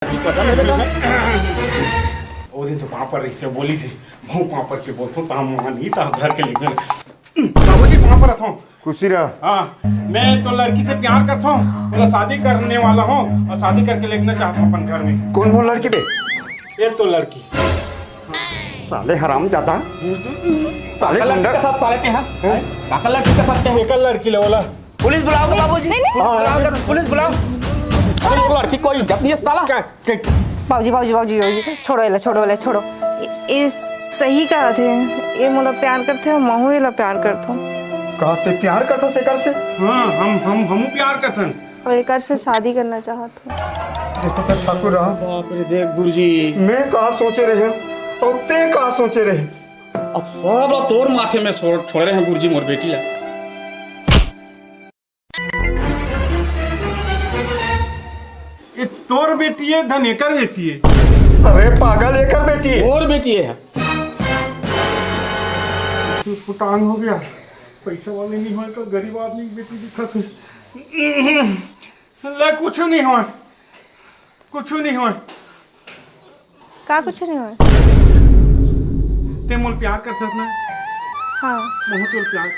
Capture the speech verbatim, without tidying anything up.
पसंद है बेटा। ओ दिन तो पापड़ रहिसे, बोलिसे, महूं पापड़ के बोलथंव, ता मानी, ता धर के लेके। बाबूजी, पापड़ रखो। खुशी रह। हाँ, मैं तो लड़की से प्यार करथंव, ओला शादी करने वाला हूँ और शादी करके लेगना चाहत हूँ अपन घर में। कोन मोर लड़की बे? ये तो लड़की। साले हरामजादा। साले काकर लड़की गुंडा। के साथ साले के, हाँ? काकर लड़की के साथ के? एकर लड़की ले ओला। पुलिस बुलाओ बाबूजी। नहीं, नहीं। बुलाओ, पुलिस बुलाओ। अरे, ये लड़की कोई इज्जत नहीं है साला। क्या? बाबूजी, बाबूजी, बाबूजी, बाबूजी, छोड़ो एला, छोड़ो एला, छोड़ो। ये, ये सही कहा थे, ये मोला प्यार करथे, महूं एला प्यार करथंव। का ते प्यार करथस एकर से? हाँ, हम, हम, हमू प्यार करथन। और एकर से शादी करना चाहत हूँ। देखो तो ठाकुर राम। बाप रे, देख गुरुजी। मैं का सोचे रहे और ते का सोचे रहे? अब सब ला तोर माथे में छोड़, छोड़े रहे गुरुजी, मोर बेटी ला। ये तोर बेटी है, धन एकर बेटी है। अरे पागल, एकर बेटी है। और बेटी है। फुटांग हो गया, पैसा वाले नहीं होए तो गरीब आदमी की बेटी दिखत है। ले, कुछ नहीं होए, कुछ नहीं होए। का कुछ नहीं होए? ते मोल प्यार करथस ना? हाँ। महूं तोल प्यार